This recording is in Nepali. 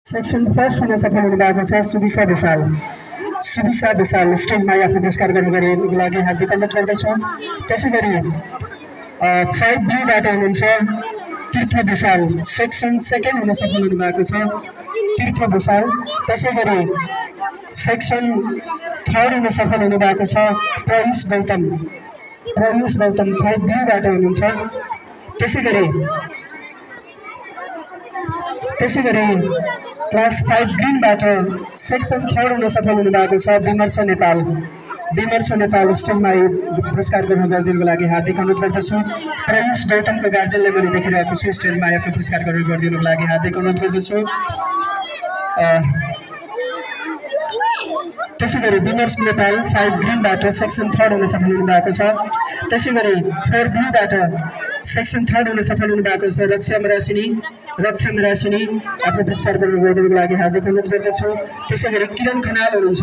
सेक्सन फर्स्ट हुन सफल हुनुभएको छ सुविशा विशाल। सुविशा विशाल स्टेजमा आफ्नो पुरस्कार गर्नको लागि हार्दिक अनुरोध गर्दछु। त्यसै गरी 5B-बाट हुनुहुन्छ तीर्थ विशाल, सेक्सन सेकेन्ड हुन सफल हुनुभएको छ तीर्थ विशाल। त्यसै गरी सेक्सन थर्ड हुन सफल हुनुभएको छ प्रयुष गौतम। प्रयुष गौतम 5B-बाट हुनुहुन्छ। त्यसै गरी क्लास 5 ग्रीनबाट सेक्सन थर्ड हुन सफल हुनुभएको छ विमर्श नेपाल। विमर्श नेपाल स्टेजमा पुरस्कार ग्रहण गरिदिनुको लागि हार्दिक अनुरोध गर्दछु। प्रयुष गौतमको गार्जेनले पनि देखिरहेको छु, स्टेजमा आफ्नो पुरस्कार ग्रहण गरिदिनुको लागि हार्दिक अनुरोध गर्दछु। त्यसै गरी विमर्श नेपाल 5 ग्रीनबाट सेक्सन थर्ड हुन सफल हुनुभएको छ। त्यसै गरी 4B-बाट सेक्सन थर्ड हुन सफल हुनुभएको छ रक्षा मरासिनी। आफ्नो पुरस्कार ग्रहण गरिदिनुको लागि हार्दिक अनुरोध गर्दछु। त्यसै गरी किरण खनाल हुनुहुन्छ।